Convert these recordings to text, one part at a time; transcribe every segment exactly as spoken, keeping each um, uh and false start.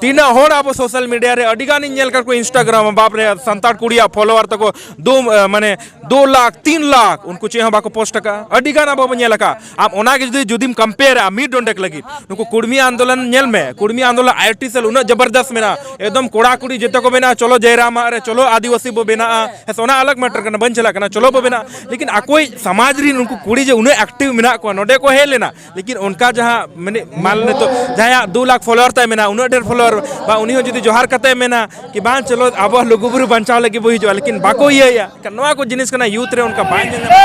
ᱛᱤᱱᱟᱹᱜ ᱦᱚᱲ ᱟᱵᱚ ᱥᱳᱥᱟᱞ ᱢᱤᱰᱤᱭᱟ ᱨᱮ ᱟᱹᱰᱤ ᱜᱟᱱᱤᱧ ᱧᱮᱞ ᱠᱟᱫ ᱠᱚᱣᱟ, ᱤᱱᱥᱴᱟᱜᱨᱟᱢ ᱵᱟᱯ ᱨᱮ ᱥᱟᱱᱛᱟᱲ ᱠᱩᱲᱤᱭᱟᱜ ᱯᱷᱚᱞᱳᱣᱟᱨ ᱛᱟᱠᱚ ᱫᱩ ᱮ, ᱢᱟᱱᱮ ᱫᱩ ᱞᱟᱠᱷ ᱛᱤᱱ ᱞᱟᱠᱷ, ᱩᱱᱠᱩ ᱪᱮᱫ ᱦᱚᱸ ᱵᱟᱠᱚ ᱯᱳᱥᱴ ᱟᱠᱟᱫᱼᱟ᱾ ᱟᱹᱰᱤ ᱜᱟᱱ ᱟᱵᱚ ᱵᱚᱱ ᱧᱮᱞ ᱟᱠᱟᱫᱼᱟ᱾ ᱟᱢ ᱚᱱᱟ ᱜᱮ ᱡᱩᱫᱤ ᱡᱩᱫᱤᱢ ᱠᱚᱢᱯᱮᱭᱟᱨᱟ ᱢᱤᱫ ᱰᱚᱸᱰᱮᱠ ᱞᱟᱹᱜᱤᱫ, ᱱᱩᱠᱩ ᱠᱩᱲᱢᱤ ᱟᱱᱫᱳᱞᱚᱱ ᱧᱮᱞ ᱢᱮ, ᱠᱩᱲᱢᱤ ᱟᱱᱫᱳᱞᱚᱱ ᱟᱭ ᱴᱤ ᱥᱮᱞ ᱩᱱᱟᱹᱜ ᱡᱚᱵᱚᱨᱫᱚᱥᱛ ᱢᱮᱱᱟᱜᱼᱟ, ᱮᱠᱫᱚᱢ ᱠᱚᱲᱟ ᱠᱩᱲᱤ ᱡᱚᱛᱚ ᱠᱚ ᱢᱮᱱᱟᱜᱼᱟ, ᱪᱚᱞᱚ ᱡᱚᱭᱨᱟᱢᱟᱜ ᱨᱮ, ᱪᱚᱞᱚ ᱟᱹᱫᱤᱵᱟᱹᱥᱤ ᱵᱚ ᱵᱮᱱᱟᱜᱼᱟ᱾ ᱦᱮᱸ ᱥᱮ, ᱚᱱᱟ ᱟᱞᱟᱜᱽ ᱢᱮᱴᱟᱨ ᱠᱟᱱᱟ, ᱵᱟᱹᱧ ᱪᱟᱞᱟᱜ ᱠᱟᱱᱟ, ᱪᱚᱞᱚ ᱵᱚ ᱵᱮᱱᱟᱜᱼᱟ᱾ ᱞᱮᱠᱤᱱ ᱟᱠᱚᱭᱤᱡ ᱥᱚᱢᱟᱡᱽ ᱨᱤᱱ ᱩᱱᱠᱩ ᱠᱩᱲᱤ ᱡᱮ ᱩᱱᱟᱹᱜ ᱮᱠᱴᱤᱵᱷ ᱢᱮᱱᱟᱜ ᱠᱚᱣᱟ, ᱱᱚᱰᱮ ᱠᱚ ᱦᱮᱡ ᱞᱮᱱᱟ, ᱞᱮᱠᱤᱱ ᱚᱱᱠᱟ ᱡᱟᱦᱟᱸ ᱢᱟᱱᱮ ᱢᱟᱱ ᱱᱤᱛᱚᱜ ᱡᱟᱦᱟᱸᱭᱟᱜ ᱫᱩ ᱞᱟᱠᱷ ᱯᱷᱚᱞᱳᱣᱟᱨ ᱛᱟᱭ ᱢᱮᱱᱟᱜᱼᱟ, ᱩᱱᱟᱹᱜ ᱰᱷᱮᱨ ᱯᱷᱚᱞᱳᱣᱟᱨ, ᱵᱟ ᱩᱱᱤ ᱦᱚᱸ ᱡᱩᱫᱤ ᱡᱚᱦᱟᱨ ᱠᱟᱛᱮ ᱢᱮᱱᱟ ᱠᱤ ᱵᱟᱝ ᱪᱚᱞᱚ ᱟᱵᱚᱣᱟᱜ ᱞᱩᱜᱩᱵᱩᱨᱩ ᱵᱟᱧᱪᱟᱣ ᱞᱟᱹᱜᱤᱫ ᱵᱚ ᱦᱤᱡᱩᱜᱼᱟ, ᱞᱮᱠᱤᱱ ᱵᱟᱠᱚ ᱤᱭᱟᱹᱭᱟ᱾ ᱱᱚᱣᱟ ᱠᱚ ᱡᱤᱱᱤᱥ ᱠᱟᱱᱟ, ᱭᱩᱛᱷ ᱨᱮ ᱚᱱᱠᱟ ᱵᱟᱭ ᱧᱮᱞ ᱧᱟᱢᱚᱜ᱾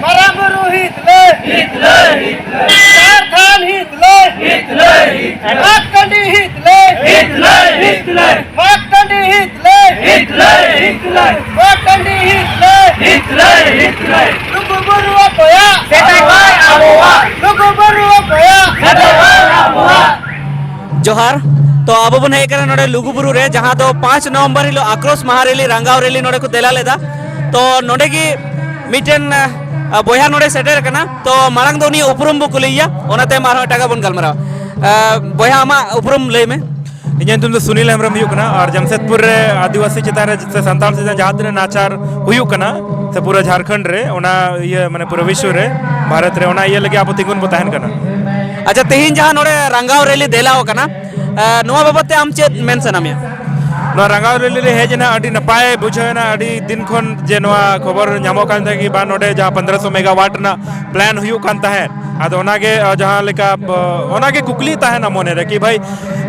ᱢᱟᱨᱟᱝ ᱵᱩᱨᱩ ᱦᱤᱛ ᱞᱟᱹᱭ, ᱡᱟᱦᱮᱨ ᱛᱷᱟᱱ ᱦᱤᱛ ᱞᱟᱹᱭ, ᱢᱟᱜᱽ ᱴᱟᱺᱰᱤ ᱦᱤᱛ ᱞᱟᱹᱭ, ᱢᱟᱜᱽ ᱴᱟᱺᱰᱤ ᱦᱤᱛ ᱞᱟᱹᱭ, ᱢᱟᱜᱽ ᱴᱟᱺᱰᱤ ᱦᱤᱛ ᱞᱟᱹᱭ, ᱞᱩᱜᱩ ᱵᱩᱨᱩ ᱚᱠᱚᱭᱟᱜ? ᱞᱩᱜᱩ ᱵᱩᱨᱩ ᱚᱠᱚᱭᱟᱜ? ᱡᱚᱦᱟᱨ᱾ ᱛᱚ ᱟᱵᱚ ᱵᱚᱱ ᱦᱮᱡ ᱟᱠᱟᱱᱟ ᱱᱚᱰᱮ ᱞᱩᱜᱩ ᱵᱩᱨᱩ ᱨᱮ, ᱡᱟᱦᱟᱸ ᱫᱚ ᱯᱟᱸᱪ ᱱᱚᱵᱷᱮᱢᱵᱚᱨ ᱦᱤᱞᱳᱜ ᱟᱠᱨᱳᱥ ᱢᱟᱦᱟ ᱨᱮᱞᱤ, ᱨᱟᱸᱜᱟᱣ ᱨᱮᱞᱤ ᱱᱚᱰᱮ ᱠᱚ ᱫᱮᱞᱟ ᱞᱮᱫᱟ᱾ ᱛᱚ ᱱᱚᱰᱮ ᱜᱮ ᱢᱤᱫᱴᱮᱱ, ᱟᱸ, ᱵᱚᱭᱦᱟ ᱱᱚᱰᱮ ᱥᱮᱴᱮᱨ ᱟᱠᱟᱱᱟ᱾ ᱛᱚ ᱢᱟᱲᱟᱝ ᱫᱚ ᱩᱱᱤᱭᱟᱜ ᱩᱯᱨᱩᱢ ᱵᱚ ᱠᱩᱞᱤᱭᱮᱭᱟ, ᱚᱱᱟ ᱛᱟᱭᱚᱢ ᱟᱨᱦᱚᱸ ᱮᱴᱟᱜᱟᱜ ᱵᱚᱱ ᱜᱟᱞᱢᱟᱨᱟᱣᱟ᱾ ᱟᱸ, ᱵᱚᱭᱦᱟ, ᱟᱢᱟᱜ ᱩᱯᱨᱩᱢ ᱞᱟᱹᱭ ᱢᱮ᱾ ᱤᱧᱟᱹᱜ ᱧᱩᱛᱩᱢ ᱫᱚ ᱥᱩᱱᱤᱞ ᱦᱮᱢᱵᱨᱚᱢ ᱦᱩᱭᱩᱜ ᱠᱟᱱᱟ ᱟᱨ ᱡᱟᱢᱥᱮᱫᱽᱯᱩᱨ ᱨᱮ ᱟᱹᱫᱤᱵᱟᱹᱥᱤ ᱪᱮᱛᱟᱱ ᱨᱮ ᱥᱮ ᱥᱟᱱᱛᱟᱲ ᱪᱮᱛᱟᱱ ᱡᱟᱦᱟᱸ ᱛᱤᱱᱟᱹᱜ ᱱᱟᱦᱟᱪᱟᱨ ᱦᱩᱭᱩᱜ ᱠᱟᱱᱟ ᱥᱮ ᱯᱩᱨᱟᱹ ᱡᱷᱟᱲᱠᱷᱚᱸᱰ ᱨᱮ, ᱚᱱᱟ ᱤᱭᱟᱹ ᱢᱟᱱᱮ ᱯᱩᱨᱟᱹ ᱵᱤᱥᱣ ᱨᱮ, ᱵᱷᱟᱨᱚᱛ ᱨᱮ, ᱚᱱᱟ ᱤᱭᱟᱹ ᱞᱟᱹᱜᱤᱫ ᱟᱵᱚ ᱛᱤᱸᱜᱩᱱ ᱵᱚ ᱛᱟᱦᱮᱱ ᱠᱟᱱᱟ᱾ ᱟᱪᱪᱷᱟ, ᱛᱮᱦᱮᱧ ᱡᱟᱦᱟᱸ ᱱᱚᱰᱮ ᱨᱟᱸᱜᱟᱣ ᱨᱮᱞᱤ ᱫᱮᱞᱟᱣ ᱟᱠᱟᱱᱟ, ᱮ, ᱱᱚᱣᱟ ᱵᱟᱵᱚᱫ ᱛᱮ ᱟᱢ ᱪᱮᱫ ᱢᱮᱱ ᱥᱟᱱᱟ ᱢᱮᱭᱟ? ᱱᱚᱣᱟ ᱨᱟᱸᱜᱟᱣ ᱨᱮᱞᱤ ᱨᱮ ᱦᱮᱡ ᱮᱱᱟ, ᱟᱹᱰᱤ ᱱᱟᱯᱟᱭ ᱵᱩᱡᱷᱟᱹᱣ ᱮᱱᱟ᱾ ᱟᱹᱰᱤ ᱫᱤᱱ ᱠᱷᱚᱱ ᱡᱮ ᱱᱚᱣᱟ ᱠᱷᱚᱵᱚᱨ ᱧᱟᱢᱚᱜ ᱠᱟᱱ ᱛᱟᱦᱮᱸ ᱠᱤ ᱵᱟᱝ ᱱᱚᱰᱮ ᱡᱟᱦᱟᱸ ᱯᱚᱱᱫᱽᱨᱚᱥᱚ ᱢᱮᱜᱟᱣᱟᱴ ᱨᱮᱱᱟᱜ ᱯᱞᱟᱱ ᱦᱩᱭᱩᱜ ᱠᱟᱱ ᱛᱟᱦᱮᱸᱫ᱾ ᱟᱫᱚ ᱚᱱᱟᱜᱮ, ᱟᱸ, ᱡᱟᱦᱟᱸ ᱞᱮᱠᱟ, ᱟᱸ, ᱚᱱᱟᱜᱮ ᱠᱩᱠᱞᱤ ᱛᱟᱦᱮᱱᱟ ᱢᱚᱱᱮᱨᱮ ᱠᱤ ᱵᱷᱟᱭ,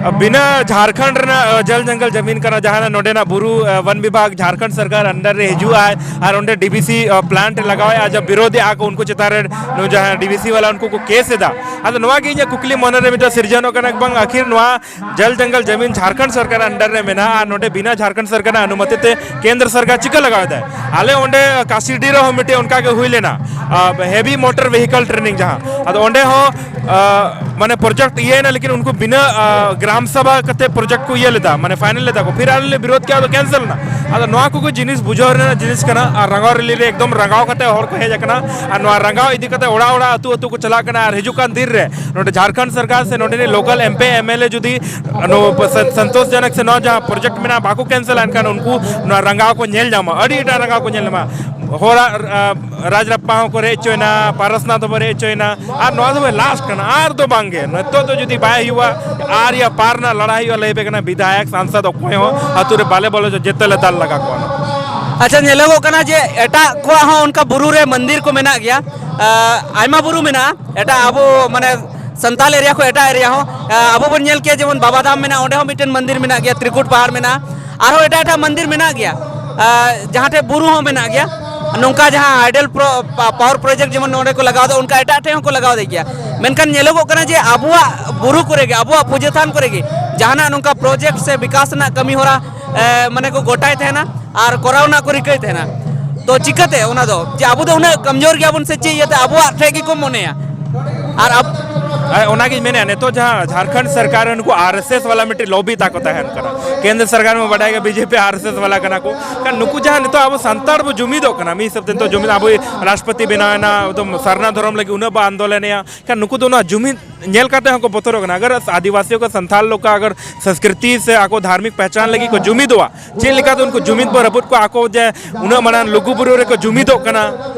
ᱟᱸ, ᱵᱤᱱᱟᱹ ᱡᱷᱟᱲᱠᱷᱚᱸᱰ ᱨᱮᱱᱟᱜ, ᱟᱸ, ᱡᱚᱞ ᱡᱚᱝᱜᱚᱞ ᱡᱟᱢᱤᱱ ᱠᱟᱱᱟ, ᱡᱟᱦᱟᱸ ᱱᱚᱰᱮᱱᱟᱜ ᱵᱩᱨᱩ, ᱟᱸ, ᱵᱚᱱ ᱵᱤᱵᱷᱟᱜᱽ ᱡᱷᱟᱲᱠᱷᱚᱸᱰ ᱥᱚᱨᱠᱟᱨ under ᱨᱮ ᱦᱤᱡᱩᱜ ᱟᱭ ᱟᱨ ᱚᱸᱰᱮ ᱰᱤ ᱵᱤ ᱥᱤ, ᱟᱸ, ᱯᱞᱟᱱᱴ ᱮ ᱞᱟᱜᱟᱣᱮᱫᱼᱟ, ᱡᱟᱦᱟᱸ ᱵᱤᱨᱳᱫᱷᱮᱫᱼᱟ ᱠᱚ ᱩᱱᱠᱩ ᱪᱮᱛᱟᱱ ᱨᱮ ᱱᱩᱭ ᱡᱟᱦᱟᱸ ᱰᱤ ᱵᱤ ᱥᱤ ᱵᱟᱞᱟ ᱩᱱᱠᱩ ᱠᱚ ᱠᱮᱥ ᱮᱫᱟ᱾ ᱟᱫᱚ ᱱᱚᱣᱟ ᱜᱮ ᱤᱧᱟᱹᱜ ᱠᱩᱠᱞᱤ ᱢᱚᱱᱮᱨᱮ ᱢᱤᱫᱴᱟᱝ ᱥᱤᱨᱡᱚᱱᱚᱜ ᱠᱟᱱᱟ, ᱵᱟᱝ ᱟᱹᱠᱷᱤᱨ ᱱᱚᱣᱟ ᱡᱚᱞ ᱡᱚᱝᱜᱚᱞ ᱡᱟᱢᱤᱱ ᱡᱷᱟᱲᱠᱷᱚᱸᱰ ᱥᱚᱨᱠᱟᱨ under ᱨᱮ ᱢᱮᱱᱟᱜᱼᱟ ᱟᱨ ᱱᱚᱰᱮ ᱵᱤᱱᱟᱹ ᱡᱷᱟᱨᱠᱷᱚᱸᱰ ᱥᱚᱨᱠᱟᱨ ᱨᱮᱱᱟᱜ ᱚᱱᱩᱢᱚᱛᱤ ᱛᱮ ᱠᱮᱱᱫᱨᱚ ᱥᱚᱨᱠᱟᱨ ᱪᱤᱠᱟᱹ ᱞᱟᱜᱟᱣ ᱮᱫᱟᱭ? ᱟᱞᱮ ᱚᱸᱰᱮ ᱠᱟᱥᱤᱰᱤ ᱨᱮᱦᱚᱸ ᱢᱤᱫᱴᱮᱡ ᱚᱱᱠᱟ ᱜᱮ ᱦᱩᱭ ᱞᱮᱱᱟ, ᱟᱸ, heavy motor vehicle training ᱡᱟᱦᱟᱸ, ᱟᱫᱚ ᱚᱸᱰᱮ ᱦᱚᱸ, ᱟᱸ, ᱢᱟᱱᱮ ᱯᱨᱚᱡᱮᱠᱴ ᱤᱭᱟᱹᱭᱮᱱᱟ, ᱞᱮᱠᱤᱱ ᱩᱱᱠᱩ ᱵᱤᱱᱟᱹ ᱟ, ᱜᱨᱟᱢ ᱥᱟᱵᱷᱟ ᱠᱟᱛᱮ ᱯᱨᱚᱡᱮᱠᱴ ᱠᱚ ᱤᱭᱟᱹ ᱞᱮᱫᱟ, ᱢᱟᱱᱮ ᱯᱷᱟᱭᱱᱮᱞ ᱞᱮᱫᱟ ᱠᱚ, ᱯᱷᱤᱨ ᱟᱞᱮ ᱞᱮ ᱵᱤᱨᱳᱫ ᱠᱮᱫᱟ, ᱟᱫᱚ ᱠᱮᱱᱥᱮᱞ ᱮᱱᱟ᱾ ᱟᱫᱚ ᱱᱚᱣᱟ ᱠᱚᱜᱮ ᱡᱤᱱᱤᱥ ᱵᱩᱡᱷᱟᱹᱣ ᱨᱮᱱᱟᱜ ᱡᱤᱱᱤᱥ ᱠᱟᱱᱟ᱾ ᱟᱨ ᱨᱟᱸᱜᱟᱣ ᱨᱮᱞᱤ ᱨᱮ ᱮᱠᱫᱚᱢ ᱨᱟᱸᱜᱟᱣ ᱠᱟᱛᱮ ᱦᱚᱲ ᱠᱚ ᱦᱮᱡ ᱟᱠᱟᱱᱟ, ᱟᱨ ᱱᱚᱣᱟ ᱨᱟᱸᱜᱟᱣ ᱤᱫᱤ ᱠᱟᱛᱮ ᱚᱲᱟᱜ ᱚᱲᱟᱜ, ᱟᱹᱛᱩ ᱟᱹᱛᱩ ᱠᱚ ᱪᱟᱞᱟᱜ ᱠᱟᱱᱟ᱾ ᱟᱨ ᱦᱤᱡᱩᱜ ᱠᱟᱱ ᱫᱤᱱ ᱨᱮ ᱱᱚᱰᱮ ᱡᱷᱟᱲᱠᱷᱚᱸᱰ ᱥᱚᱨᱠᱟᱨ ᱥᱮ ᱱᱚᱰᱮᱱᱤᱡ local M P M L A ᱡᱩᱫᱤ ᱱᱚᱣᱟ ᱥᱚᱱᱛᱳᱥ ᱡᱚᱱᱚᱠ ᱥᱮ ᱱᱚᱣᱟ ᱡᱟᱦᱟᱸ ᱯᱨᱚᱡᱮᱠᱴ ᱢᱮᱱᱟᱜᱼᱟ ᱵᱟᱠᱚ ᱠᱮᱱᱥᱮᱞᱟ, ᱮᱱᱠᱷᱟᱱ ᱩᱱᱠᱩ ᱱᱚᱣᱟ ᱨᱟᱸᱜᱟᱣ ᱠᱚ ᱧᱮᱞ ᱧᱟᱢᱟ, ᱟᱹᱰᱤ ᱮᱴᱟᱜ ᱨᱟᱸᱜᱟᱣ ᱠᱚ ᱧᱮᱞ ᱧᱟᱢᱟ᱾ ᱦᱚᱲᱟᱜ ᱟ, ᱨᱟᱡᱽᱨᱟᱯᱯᱟ ᱦᱚᱸᱠᱚ ᱨᱮᱡ ᱦᱚᱪᱚᱭᱮᱱᱟ, ᱯᱟᱨᱟᱥᱱᱟᱛᱷ ᱦᱚᱸᱠᱚ ᱨᱮᱡ ᱦᱚᱪᱚᱭᱮᱱᱟ, ᱟᱨ ᱱᱚᱣᱟ ᱫᱚ ᱞᱟᱥᱴ ᱠᱟᱱᱟ, ᱟᱨ ᱫᱚ ᱵᱟᱝᱜᱮ᱾ ᱱᱤᱛᱚᱜ ᱫᱚ ᱡᱩᱫᱤ ᱵᱟᱭ ᱦᱩᱭᱩᱜᱼᱟ, ᱟᱨ ᱭᱟ ᱯᱟᱨ ᱨᱮᱱᱟᱜ ᱞᱟᱲᱟᱭ ᱦᱩᱭᱩᱜᱼᱟ, ᱞᱟᱹᱭ ᱯᱮ ᱠᱟᱱᱟ, ᱵᱤᱫᱷᱟᱭᱚᱠ ᱥᱟᱝᱥᱚᱫ ᱚᱠᱚᱭ ᱦᱚᱸ ᱟᱹᱛᱩ ᱨᱮ ᱵᱟᱞᱮ ᱵᱚᱞᱚ ᱦᱚᱪᱚ, ᱡᱮᱛᱮ ᱞᱮ ᱫᱟᱞ ᱞᱟᱜᱟ ᱠᱚᱣᱟ᱾ ᱟᱪᱪᱷᱟ, ᱧᱮᱞᱚᱜᱚᱜ ᱠᱟᱱᱟ ᱡᱮ ᱮᱴᱟᱜ ᱠᱚᱣᱟᱜ ᱦᱚᱸ ᱚᱱᱠᱟ ᱵᱩᱨᱩ ᱨᱮ ᱢᱚᱱᱫᱤᱨ ᱠᱚ ᱢᱮᱱᱟᱜ ᱜᱮᱭᱟ, ᱟ, ᱟᱭᱢᱟ ᱵᱩᱨᱩ ᱢᱮᱱᱟᱜᱼᱟ ᱮᱴᱟᱜ ᱟᱵᱚ ᱢᱟᱱᱮ ᱥᱟᱱᱛᱟᱞ ᱮᱨᱤᱭᱟ ᱠᱷᱚᱱ ᱮᱴᱟᱜ ᱮᱨᱤᱭᱟ ᱦᱚᱸ᱾ ᱟ, ᱟᱵᱚ ᱵᱚᱱ ᱧᱮᱞ ᱠᱮᱭᱟ ᱡᱮᱢᱚᱱ ᱵᱟᱵᱟ ᱫᱷᱟᱢ ᱢᱮᱱᱟᱜᱼᱟ, ᱚᱸᱰᱮ ᱦᱚᱸ ᱢᱤᱫᱴᱮᱱ ᱢᱚᱱᱫᱤᱨ ᱢᱮᱱᱟᱜ ᱜᱮᱭᱟ, ᱛᱨᱤᱠᱩᱴ ᱯᱟᱦᱟᱲ ᱢᱮᱱᱟᱜᱼᱟ, ᱟᱨᱦᱚᱸ ᱮᱴᱟᱜ ᱮᱴᱟᱜ ᱢᱚᱱᱫᱤᱨ ᱢᱮᱱᱟᱜ ᱜᱮᱭᱟ᱾ ᱟ, ᱡᱟᱦᱟᱸ ᱴᱷᱮᱱ ᱵᱩᱨᱩ ᱦᱚᱸ ᱢᱮᱱᱟᱜ ᱜᱮᱭᱟ, ᱱᱚᱝᱠᱟ ᱡᱟᱦᱟᱸ ᱦᱟᱭᱰᱮᱞ ᱯᱨᱚ-, ᱯᱟ-, ᱯᱟᱣᱟᱨ ᱯᱨᱚᱡᱮᱠᱴ ᱡᱮᱢᱚᱱ ᱱᱚᱸᱰᱮ ᱠᱚ ᱞᱟᱜᱟᱣ ᱮᱫᱟ, ᱚᱱᱠᱟ ᱮᱴᱟᱜ ᱴᱷᱮᱱ ᱦᱚᱸᱠᱚ ᱞᱟᱜᱟᱣ ᱮᱫ ᱜᱮᱭᱟ᱾ ᱢᱮᱱᱠᱷᱟᱱ ᱧᱮᱞᱚᱜᱚᱜ ᱠᱟᱱᱟ ᱡᱮ ᱟᱵᱚᱣᱟᱜ ᱵᱩᱨᱩ ᱠᱚᱨᱮ ᱜᱮ, ᱟᱵᱚᱣᱟᱜ ᱯᱩᱡᱟᱹ ᱛᱷᱟᱱ ᱠᱚᱨᱮ ᱜᱮ ᱡᱟᱦᱟᱱᱟᱜ ᱱᱚᱝᱠᱟ ᱯᱨᱚᱡᱮᱠᱴ ᱥᱮ ᱵᱤᱠᱟᱥ ᱨᱮᱱᱟᱜ ᱠᱟᱹᱢᱤ ᱦᱚᱨᱟ, ᱮ, ᱢᱟᱱᱮ ᱠᱚ ᱜᱚᱴᱟᱭ ᱛᱟᱦᱮᱱᱟ ᱟᱨ ᱠᱚᱨᱟᱣ ᱨᱮᱱᱟᱜ ᱠᱚ ᱨᱤᱠᱟᱹᱭ ᱛᱟᱦᱮᱱᱟ᱾ ᱛᱚ ᱪᱤᱠᱟᱹᱛᱮ ᱚᱱᱟ ᱫᱚ, ᱡᱮ ᱟᱵᱚ ᱫᱚ ᱩᱱᱟᱹᱜ ᱠᱚᱢᱡᱳᱨ ᱜᱮᱭᱟᱵᱚᱱ ᱥᱮ ᱪᱮᱫ ᱤᱭᱟᱹᱛᱮ ᱟᱵᱚᱣᱟᱜ ᱴᱷᱮᱡ ᱜᱮᱠᱚ ᱢᱚᱱᱮᱭᱟ? ᱟᱨ ᱟᱵ- ᱟᱨ ᱚᱱᱟᱜᱤᱧ ᱢᱮᱱᱮᱫᱼᱟ, ᱱᱤᱛᱚᱜ ᱡᱟᱦᱟᱸ ᱡᱷᱟᱲᱠᱷᱚᱸᱰ ᱥᱚᱨᱠᱟᱨ ᱨᱮ ᱱᱩᱠᱩ ᱟᱨ ᱮᱥ ᱮᱥ ᱣᱟᱞᱟ ᱢᱤᱫᱴᱤᱡ ᱞᱚᱵᱤ ᱛᱟᱠᱚ ᱛᱟᱦᱮᱱ ᱠᱟᱱᱟ, ᱠᱮᱱᱫᱨᱚ ᱥᱚᱨᱠᱟᱨ ᱢᱟ ᱵᱟᱰᱟᱭ ᱜᱮ B J P R S S ᱣᱟᱞᱟ ᱠᱟᱱᱟ ᱠᱚ᱾ ᱠᱷᱟᱱ ᱱᱩᱠᱩ ᱡᱟᱦᱟᱸ ᱱᱤᱛᱚᱜ ᱟᱵᱚ ᱥᱟᱱᱛᱟᱲ ᱵᱚ ᱡᱩᱢᱤᱫᱚᱜ ᱠᱟᱱᱟ, ᱢᱤᱫ ᱦᱤᱥᱟᱹᱵ ᱛᱮ ᱱᱤᱛᱚᱜ ᱡᱩᱢᱤᱫ, ᱟᱵᱚ ᱨᱟᱥᱴᱨᱚᱯᱚᱛᱤ ᱵᱮᱱᱟᱣ ᱮᱱᱟ, ᱮᱠᱫᱚᱢ ᱥᱟᱨᱱᱟ ᱫᱷᱚᱨᱚᱢ ᱞᱟᱹᱜᱤᱫ ᱩᱱᱟᱹᱜ ᱵᱚ ᱟᱱᱫᱳᱞᱚᱱᱮᱜᱼᱟ, ᱠᱷᱟᱱ ᱱᱩᱠᱩ ᱫᱚ ᱱᱚᱣᱟ ᱡᱩᱢᱤᱫ ᱧᱮᱞ ᱠᱟᱛᱮ ᱦᱚᱸᱠᱚ ᱵᱚᱛᱚᱨᱚᱜ ᱠᱟᱱᱟ᱾ ᱟᱜᱟᱨ ᱟᱹᱫᱤᱵᱟᱹᱥᱤ ᱠᱚ, ᱥᱟᱱᱛᱟᱲ ᱞᱳᱠ ᱠᱚ ᱟᱜᱟᱨ ᱥᱚᱝᱥᱠᱨᱤᱛᱤ ᱥᱮ ᱟᱠᱚ ᱫᱷᱟᱨᱢᱤᱠ ᱯᱮᱦᱪᱟᱱ ᱞᱟᱹᱜᱤᱫ ᱠᱚ ᱡᱩᱢᱤᱫᱚᱜᱼᱟ, ᱪᱮᱫ ᱞᱮᱠᱟᱛᱮ ᱩᱱᱠᱩ ᱡᱩᱢᱤᱫ ᱵᱚ ᱨᱟᱹᱯᱩᱫ ᱠᱚᱣᱟ? ᱟᱠᱚ ᱡᱮ ᱩᱱᱟᱹᱜ ᱢᱟᱨᱟᱝ ᱞᱩᱜᱩᱵᱩᱨᱩ ᱨᱮᱠᱚ ᱡᱩᱢᱤᱫᱚᱜ ᱠᱟᱱᱟ,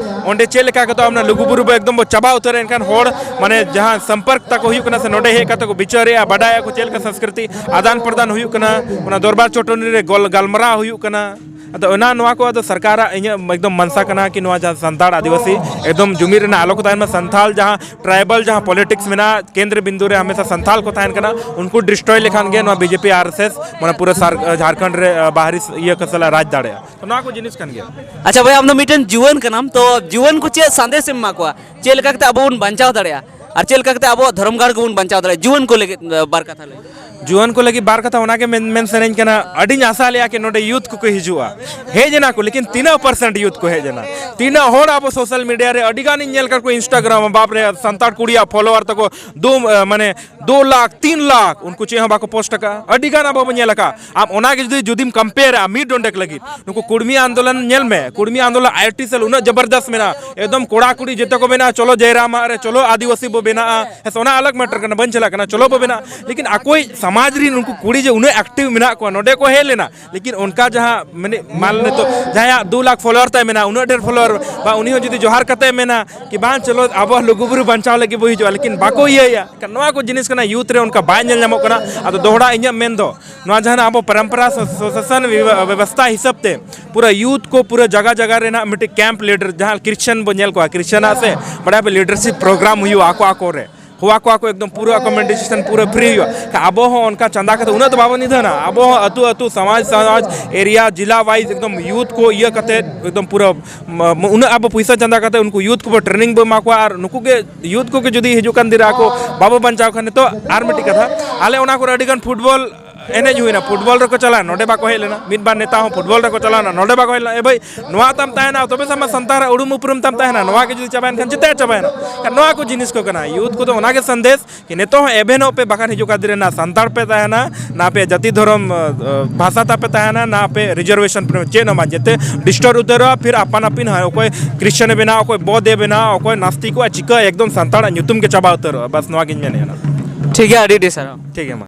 ᱚᱸᱰᱮ ᱪᱮᱫ ᱞᱮᱠᱟ ᱠᱟᱛᱮ ᱚᱱᱟ ᱞᱩᱜᱩᱵᱩᱨᱩ ᱵᱚ ᱮᱠᱫᱚᱢ ᱵᱚ ᱪᱟᱵᱟ ᱩᱛᱟᱹᱨᱟ, ᱮᱱᱠᱷᱟᱱ ᱦᱚᱲ ᱢᱟᱱᱮ ᱡᱟᱦᱟᱸ ᱥᱚᱢᱯᱚᱨᱠ ᱛᱟᱠᱚ ᱦᱩᱭᱩᱜ ᱠᱟᱱᱟ ᱥᱮ ᱱᱚᱰᱮ ᱦᱮᱡ ᱠᱟᱛᱮ ᱠᱚ ᱵᱤᱪᱟᱹᱨᱮᱜᱼᱟ, ᱵᱟᱰᱟᱭᱟᱠᱚ ᱪᱮᱫ ᱞᱮᱠᱟ ᱥᱚᱝᱥᱠᱨᱤᱛᱤ ᱟᱫᱟᱱ ᱯᱨᱚᱫᱟᱱ ᱦᱩᱭᱩᱜ ᱠᱟᱱᱟ, ᱚᱱᱟ ᱫᱚᱨᱵᱟᱨ ᱪᱚᱴᱚᱱᱤ ᱨᱮ ᱜᱚᱞ ᱜᱟᱞᱢᱟᱨᱟᱣ ᱦᱩᱭᱩᱜ ᱠᱟᱱᱟ᱾ ᱟᱫᱚ ᱚᱱᱟ, ᱱᱚᱣᱟ ᱠᱚ ᱟᱫᱚ ᱥᱚᱨᱠᱟᱨᱟᱜ ᱤᱧᱟᱹᱜ ᱮᱠᱫᱚᱢ ᱢᱟᱱᱥᱟ ᱠᱟᱱᱟ ᱠᱤ ᱱᱚᱣᱟ ᱡᱟᱦᱟᱸ ᱥᱟᱱᱛᱟᱲ ᱟᱹᱫᱤᱵᱟᱹᱥᱤ ᱮᱠᱫᱚᱢ ᱡᱩᱢᱤᱫ ᱨᱮᱱᱟᱜ ᱟᱞᱚ ᱠᱚ ᱛᱟᱦᱮᱱ ᱢᱟ, ᱥᱟᱱᱛᱟᱲ ᱡᱟᱦᱟᱸ ᱴᱨᱟᱭᱵᱟᱞ ᱡᱟᱦᱟᱸ ᱯᱚᱞᱤᱴᱤᱠᱥ ᱢᱮᱱᱟᱜᱼᱟ, ᱠᱮᱱᱫᱨᱚ ᱵᱤᱱᱫᱩ ᱨᱮ ᱦᱟᱢᱮᱥᱟ ᱥᱟᱱᱛᱟᱲ ᱠᱚ ᱛᱟᱦᱮᱱ ᱠᱟᱱᱟ, ᱩᱱᱠᱩ ᱰᱤᱥᱴᱨᱚᱭ ᱞᱮᱠᱷᱟᱱ ᱜᱮ ᱱᱚᱣᱟ B J P R S S ᱢᱟᱱᱮ ᱯᱩᱨᱟᱹ ᱥᱟᱨ-, ᱡᱷᱟᱲᱠᱷᱚᱸᱰ ᱨᱮ, ᱟ, ᱵᱟᱦᱨᱤ ᱤᱭᱟᱹ ᱠᱚ ᱥᱟᱞᱟᱜ ᱨᱟᱡᱽ ᱫᱟᱲᱮᱭᱟᱜᱼᱟ᱾ ᱛᱚ ᱱᱚᱣᱟ ᱠᱚ ᱡᱤᱱᱤᱥ ᱠᱟᱱ ᱜᱮᱭᱟ᱾ ᱟᱪᱪᱷᱟ ᱵᱚᱭᱦᱟ, ᱟᱢ ᱫᱚ ᱢᱤᱫᱴᱮᱱ ᱡᱩᱣᱟᱹᱱ ᱠᱟᱱᱟᱢ, ᱛᱚ ᱡᱩᱣᱟᱹᱱ ᱠᱚ ᱪᱮᱫ ᱥᱟᱸᱫᱮᱥ ᱮᱢ ᱮᱢᱟ ᱠᱚᱣᱟ, ᱪᱮᱫ ᱞᱮᱠᱟ ᱠᱟᱛᱮ ᱟᱵᱚ ᱵᱚᱱ ᱵᱟᱧᱪᱟᱣ ᱫᱟᱲᱮᱭᱟᱜᱼᱟ? ᱟᱨ ᱪᱮᱫ ᱞᱮᱠᱟ ᱠᱟᱛᱮ ᱟᱵᱚᱣᱟᱜ ᱫᱷᱚᱨᱚᱢ ᱜᱟᱲ ᱠᱚᱵᱚᱱ ᱵᱟᱧᱪᱟᱣ ᱫᱟᱲᱮᱭᱟᱜᱼᱟ? ᱡᱩᱣᱟᱹᱱ ᱠᱚ ᱞᱟᱹᱜᱤᱫ, ᱮ, ᱵᱟᱨ ᱠᱟᱛᱷᱟ ᱞᱟᱹᱭ᱾ ᱡᱩᱣᱟᱹᱱ ᱠᱚ ᱞᱟᱹᱜᱤᱫ ᱵᱟᱨ ᱠᱟᱛᱷᱟ ᱚᱱᱟᱜᱮ ᱢᱮᱱ, ᱢᱮᱱ ᱥᱟᱱᱟᱧ ᱠᱟᱱᱟ᱾ ᱟᱹᱰᱤᱧ ᱟᱥᱟ ᱞᱮᱜᱼᱟ ᱠᱤ ᱱᱚᱰᱮ ᱭᱩᱛᱷ ᱠᱚᱠᱚ ᱦᱤᱡᱩᱜᱼᱟ, ᱦᱮᱡ ᱮᱱᱟ ᱠᱚ, ᱞᱮᱠᱤᱱ ᱛᱤᱱᱟᱹᱜ ᱯᱟᱨᱥᱮᱱᱴ ᱭᱩᱛᱷ ᱠᱚ ᱦᱮᱡ ᱮᱱᱟ? ᱛᱤᱱᱟᱹᱜ ᱦᱚᱲ ᱟᱵᱚ ᱥᱳᱥᱟᱞ ᱢᱤᱰᱤᱭᱟ ᱨᱮ ᱟᱹᱰᱤ ᱜᱟᱱᱤᱧ ᱧᱮᱞ ᱠᱟᱫ ᱠᱚᱣᱟ, ᱤᱱᱥᱴᱟᱜᱨᱟᱢ, ᱵᱟᱯ ᱨᱮ, ᱥᱟᱱᱛᱟᱲ ᱠᱩᱲᱤᱭᱟᱜ ᱯᱷᱚᱞᱳᱣᱟᱨ ᱛᱟᱠᱚ ᱫᱩ, ᱮ, ᱢᱟᱱᱮ ᱫᱩ ᱞᱟᱠᱷ, ᱛᱤᱱ ᱞᱟᱠᱷ, ᱩᱱᱠᱩ ᱪᱮᱫ ᱦᱚᱸ ᱵᱟᱠᱚ ᱯᱳᱥᱴ ᱟᱠᱟᱫᱼᱟ᱾ ᱟᱹᱰᱤ ᱜᱟᱱ ᱟᱵᱚ ᱵᱚᱱ ᱧᱮᱞ ᱟᱠᱟᱫᱼᱟ᱾ ᱟᱢ ᱚᱱᱟᱜᱮ ᱡᱩᱫᱤ, ᱡᱩᱫᱤᱢ ᱠᱚᱢᱯᱮᱭᱟᱨᱟ ᱢᱤᱫ ᱰᱚᱸᱰᱮᱠ ᱞᱟᱹᱜᱤᱫ, ᱱᱩᱠᱩ ᱠᱩᱲᱢᱤ ᱟᱱᱫᱳᱞᱚᱱ ᱧᱮᱞ ᱢᱮ, ᱠᱩᱲᱢᱤ ᱟᱱᱫᱳᱞᱚᱱ ᱟᱭ ᱴᱤ ᱥᱮᱞ ᱩᱱᱟᱹᱜ ᱡᱚᱵᱚᱨᱫᱚᱥᱛ ᱢᱮᱱᱟᱜᱼᱟ, ᱮᱠᱫᱚᱢ ᱠᱚᱲᱟ ᱠᱩᱲᱤ ᱡᱚᱛᱚ ᱠᱚ ᱢᱮᱱᱟᱜᱼᱟ, ᱪᱚᱞᱚ ᱡᱟᱭᱨᱟ ᱢᱟᱜ ᱨᱮ, ᱪᱚᱞᱚ ᱟᱹᱫᱤᱵᱟᱹᱥᱤ ᱵᱚ ᱵᱮᱱᱟᱜᱼᱟ, ᱦᱮᱸ ᱥᱮ, ᱚᱱᱟ ᱟᱞᱟᱜᱽ ᱢᱮᱴᱟᱨ ᱠᱟᱱᱟ, ᱵᱟᱹᱧ ᱪᱟᱞᱟᱜ ᱠᱟᱱᱟ, ᱪᱚᱞᱚ ᱵᱚ ᱵᱮᱱᱟᱜᱼᱟ᱾ ᱞᱮᱠᱤᱱ ᱟᱠᱚᱭ ᱥᱚᱢᱟᱡᱽ ᱨᱮᱱ ᱩᱱᱠᱩ ᱠᱩᱲᱤ ᱡᱮ ᱩᱱᱟᱹᱜ ᱮᱠᱴᱤᱵᱷ ᱢᱮᱱᱟᱜ ᱠᱚᱣᱟ, ᱱᱚᱰᱮ ᱠᱚ ᱦᱮᱡ ᱞᱮᱱᱟ, ᱞᱮᱠᱤᱱ ᱚᱱᱠᱟ ᱡᱟᱦᱟᱸ, ᱢᱟᱱᱮ, ᱢᱟᱱ ᱱᱤᱛᱚᱜ ᱡᱟᱦᱟᱸᱭᱟᱜ ᱫᱩ ᱞᱟᱠᱷ ᱯᱷᱚᱞᱳᱣᱟᱨ ᱛᱟᱭ ᱢᱮᱱᱟᱜᱼᱟ, ᱩᱱᱟᱹᱜ ᱰᱷᱮᱨ ᱯᱷᱚᱞᱳᱣᱟᱨ, ᱵᱟ ᱩᱱᱤ ᱦᱚᱸ ᱡᱩᱫᱤ ᱡᱚᱦᱟᱨ ᱠᱟᱛᱮ ᱢᱮᱱᱟ ᱠᱤ ᱵᱟᱝ, ᱪᱚᱞᱚ ᱟᱵᱚᱣᱟᱜ ᱞᱩᱜᱩᱵᱩᱨᱩ ᱵᱟᱧᱪᱟᱣ ᱞᱟᱹᱜᱤᱫ ᱵᱚ ᱦᱤᱡᱩᱜᱼᱟ, ᱞᱮᱠᱤᱱ ᱵᱟᱠᱚ ᱤᱭᱟᱹᱭᱟ᱾ ᱱᱚᱣᱟ ᱠᱚ ᱡᱤᱱᱤᱥ ᱠᱟᱱᱟ, ᱭᱩᱛᱷ ᱨᱮ ᱚᱱᱠᱟ ᱵᱟᱭ ᱧᱮᱞ ᱧᱟᱢᱚᱜ ᱠᱟᱱᱟ᱾ ᱟᱫᱚ ᱫᱚᱦᱲᱟ ᱤᱧᱟᱹᱜ ᱢᱮᱱ ᱫᱚ, ᱱᱚᱣᱟ ᱡᱟᱦᱟᱸ ᱟᱵᱚ ᱯᱚᱨᱚᱢᱯᱚᱨᱟ ᱥᱚ-, ᱥᱚᱥᱟᱥᱚᱱ ᱵᱮᱵᱚ-, ᱵᱮᱵᱚᱥᱛᱷᱟ ᱦᱤᱥᱟᱹᱵ ᱛᱮ ᱯᱩᱨᱟᱹ ᱭᱩᱛᱷ ᱠᱚ ᱯᱩᱨᱟᱹ ᱡᱟᱭᱜᱟ ᱡᱟᱭᱜᱟ ᱨᱮ ᱱᱟᱜ ᱢᱤᱫᱴᱤᱡ ᱠᱮᱢᱯ ᱞᱤᱰᱟᱨ, ᱡᱟᱦᱟᱸ ᱠᱨᱤᱥᱪᱟᱱ ᱵᱚ ᱧᱮᱞ ᱠᱚᱣᱟ, ᱠᱨᱤᱥᱪᱟᱱᱟᱜ ᱥᱮ ᱵᱟᱲᱟᱭ ᱯᱮ ᱞᱤᱰᱟᱨᱥᱤᱯ ᱯᱨᱳᱜᱨᱟᱢ ᱦᱩᱭᱩᱜᱼᱟ ᱟᱠᱚ ᱟᱠᱚ ᱨᱮ, ᱦᱚᱦᱚ ᱟᱠᱚᱣᱟ ᱠᱚ, ᱮᱠᱫᱚᱢ ᱯᱩᱨᱟᱹ ᱟᱠᱚᱢᱮᱰᱮᱥᱚᱱ ᱯᱩᱨᱟᱹ ᱯᱷᱨᱤ ᱦᱩᱭᱩᱜᱼᱟ᱾ ᱟᱵᱚ ᱦᱚᱸ ᱚᱱᱠᱟ ᱪᱟᱸᱫᱟ ᱠᱟᱛᱮ ᱩᱱᱟᱹᱜ ᱫᱚ ᱵᱟᱵᱚᱱ ᱱᱤᱫᱷᱟᱹᱱᱟ᱾ ᱟᱵᱚ ᱦᱚᱸ ᱟᱹᱛᱩ ᱟᱹᱛᱩ, ᱥᱚᱢᱟᱡᱽ ᱥᱚᱢᱟᱡᱽ, ᱮᱨᱤᱭᱟ, ᱡᱮᱞᱟ ᱣᱟᱭᱤᱡ ᱮᱠᱫᱚᱢ ᱭᱩᱛᱷ ᱠᱚ ᱤᱭᱟᱹ ᱠᱟᱛᱮ ᱮᱠᱫᱚᱢ ᱯᱩᱨᱟᱹ ᱢ-, ᱩᱱᱟᱹᱜ ᱟᱵᱚ ᱯᱚᱭᱥᱟ ᱪᱟᱸᱫᱟ ᱠᱟᱛᱮ ᱩᱱᱠᱩ ᱭᱩᱛᱷ ᱠᱚᱵᱚ ᱴᱨᱮᱱᱤᱝ ᱵᱚ ᱮᱢᱟ ᱠᱚᱣᱟ, ᱟᱨ ᱱᱩᱠᱩ ᱜᱮ ᱭᱩᱛᱷ ᱠᱚᱜᱮ ᱡᱩᱫᱤ ᱦᱤᱡᱩᱜ ᱠᱟᱱ ᱫᱤᱱ ᱨᱮ ᱟᱠᱚ ᱵᱟᱵᱚ ᱵᱟᱧᱪᱟᱣ ᱠᱷᱟᱱ᱾ ᱱᱤᱛᱚᱜ ᱟᱨ ᱢᱤᱫᱴᱤᱡ ᱠᱟᱛᱷᱟ, ᱟᱞᱮ ᱚᱱᱟ ᱠᱚᱨᱮ ᱟᱹᱰᱤ ᱜᱟᱱ ᱯᱷᱩᱴᱵᱚᱞ ᱮᱱᱮᱡ ᱦᱩᱭᱱᱟ, ᱯᱷᱩᱴᱵᱚᱞ ᱨᱮᱠᱚ ᱪᱟᱞᱟᱣᱮᱱᱟ, ᱱᱚᱰᱮ ᱵᱟᱠᱚ ᱦᱮᱡ ᱞᱮᱱᱟ᱾ ᱢᱤᱫ ᱵᱟᱨ ᱱᱮᱛᱟ ᱦᱚᱸ ᱯᱷᱩᱴᱵᱚᱞ ᱨᱮᱠᱚ ᱪᱟᱞᱟᱣᱮᱱᱟ, ᱱᱚᱰᱮ ᱵᱟᱠᱚ ᱦᱮᱡ ᱞᱮᱱᱟ᱾ ᱮ ᱵᱷᱟᱹᱭ, ᱱᱚᱣᱟ ᱛᱟᱢ ᱛᱟᱦᱮᱱᱟ, ᱛᱚᱵᱮ ᱥᱮ ᱟᱢᱟᱜ ᱥᱟᱱᱛᱟᱲᱟᱜ ᱩᱨᱩᱢ ᱩᱯᱨᱩᱢ ᱛᱟᱢ ᱛᱟᱦᱮᱱᱟ᱾ ᱱᱚᱣᱟ ᱜᱮ ᱡᱩᱫᱤ ᱪᱟᱵᱟᱭᱮᱱ ᱠᱷᱟᱱ ᱪᱤᱠᱟᱹ ᱪᱟᱵᱟᱭᱮᱱᱟ? ᱱᱚᱣᱟ ᱠᱚ ᱡᱤᱱᱤᱥ ᱠᱚ ᱠᱟᱱᱟ᱾ ᱭᱩᱛᱷ ᱠᱚᱫᱚ ᱚᱱᱟ ᱜᱮ ᱥᱟᱸᱫᱮᱥ ᱠᱤ ᱱᱤᱛᱚᱜ ᱦᱚᱸ ᱮᱵᱷᱮᱱᱚᱜ ᱯᱮ, ᱵᱟᱠᱷᱟᱱ ᱦᱤᱡᱩᱜ ᱠᱟᱱ ᱫᱤᱱ ᱨᱮ ᱱᱟ ᱥᱟᱱᱛᱟᱲ ᱯᱮ ᱛᱟᱦᱮᱱᱟ, ᱱᱟ ᱟᱯᱮ ᱡᱟᱹᱛᱤ ᱫᱷᱚᱨᱚᱢ, ᱟᱹ, ᱵᱷᱟᱥᱟ ᱛᱟᱯᱮ ᱛᱟᱦᱮᱱᱟ, ᱱᱟ ᱟᱯᱮ ᱨᱤᱡᱟᱨᱵᱷᱮᱥᱚᱱ ᱯᱮ, ᱪᱮᱫ ᱦᱚᱸ ᱵᱟᱝ, ᱡᱮᱛᱮ ᱰᱤᱥᱴᱚᱨᱵ ᱩᱛᱟᱹᱨᱚᱜᱼᱟ᱾ ᱯᱷᱤᱨ ᱟᱯᱟᱱ ᱟᱹᱯᱤᱱ ᱦᱚᱸ, ᱚᱠᱚᱭ ᱠᱨᱤᱥᱪᱟᱱ ᱮ ᱵᱮᱱᱟᱣ, ᱚᱠᱚᱭ ᱵᱚᱫᱷ ᱮ ᱵᱮᱱᱟᱣ, ᱚᱠᱚᱭ ᱱᱟᱥᱛᱤᱠᱚᱜᱼᱟ, ᱪᱤᱠᱟᱹ, ᱮᱠᱫᱚᱢ ᱥᱟᱱᱛᱟᱲᱟᱜ ᱧᱩᱛᱩᱢ ᱜᱮ ᱪᱟᱵᱟ ᱩᱛᱟᱹᱨᱚᱜᱼᱟ᱾ ᱵᱟᱥ ᱱᱚᱣᱟ ᱜᱤᱧ ᱢᱮᱱᱮᱫᱼᱟ ᱱᱟ᱾ ᱴᱷᱤᱠ ᱜᱮᱭᱟ, ᱟᱹᱰᱤ ᱟᱹᱰᱤ ᱥᱟᱨᱦᱟᱣ᱾ ᱴᱷᱤᱠ ᱜᱮᱭᱟ, ᱢᱟ᱾